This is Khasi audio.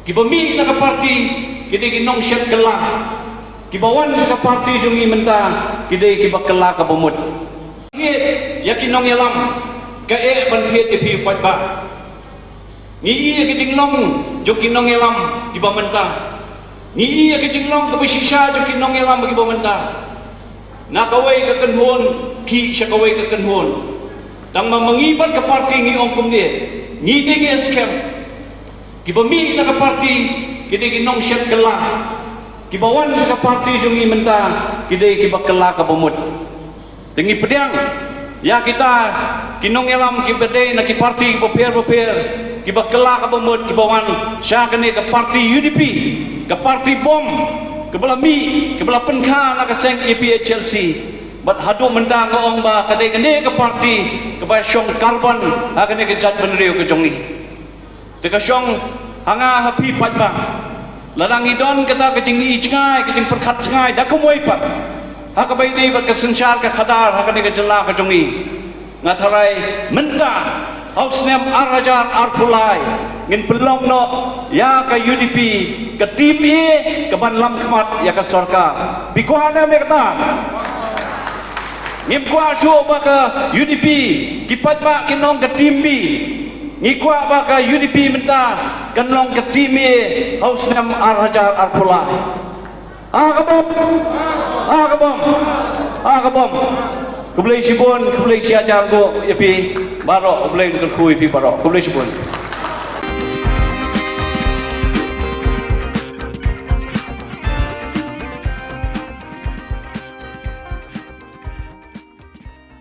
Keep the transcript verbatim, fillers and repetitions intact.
Kiba mih na ka party ki dei ki nongshad kylla. Kiba wan sha ka party jong ngi mynta ki dei kiba kylla kaba mut. Ngi ïa ki nongïalam ka eh ban thied ïa phi paidbah. Ngi ïa ki jinglong jong ki nongïalam kiba mynta. Ngi ïa ki jinglong kaba shisha jong ki nongïalam kiba mynta. Na kawei ka kynhun ki sha kawei ka kynhun. Tang ma ngi bad ka party ngi ong kumne. Ngi te ngi skhem. Kiba mih na ka party ki dei ki nongshad kylla. Kiba wan sha ka party jong ngi mynta ki dei kiba kylla kaba mut. Te ngi pdiang ïa kita ki nongïalam kiba dei na ki party kiba pher ba pher, kiba kylla kaba mut, kiba wan sha kane ka party U D P, ka party bom, kaba la mih, kaba la pynkha na ka seng A P H L C. Bad haduh mynta nga ong ba ka dei kane ka party kaba shong kyrpang ha kane ka jaitbynriew ka jong ngi. Te ka shong ha nga ha phi paidbah. Lada ngi don kata ka jingïohi jngai, ka jingpyrkhat jngai, da kumwei pat. Ha kaba ïadei bad ka synshar ka khadar, ha kane ka jylla ka jong ngi. Nga tharai mynta, ha u snem ar hajar arphew lai, ngin pynlong noh ïa ka U D P, ka team A, kaban lam khmat ïa ka sorkar. Phi kwah ne em ïa kata? Ngim kwah shuh ba ka U D P, ki paidbah kin ong ka team B. Ngi kwah ba ka U D P mynta kan long ka team A ha u snem ar hajar arphew lai. Ha ka bom. Ha ka bom. Ha ka bom. Khublei shibun, khublei shi hajar nguh ïa phi baroh, khublei kyrkhu ïa phi baroh. Khublei shibun.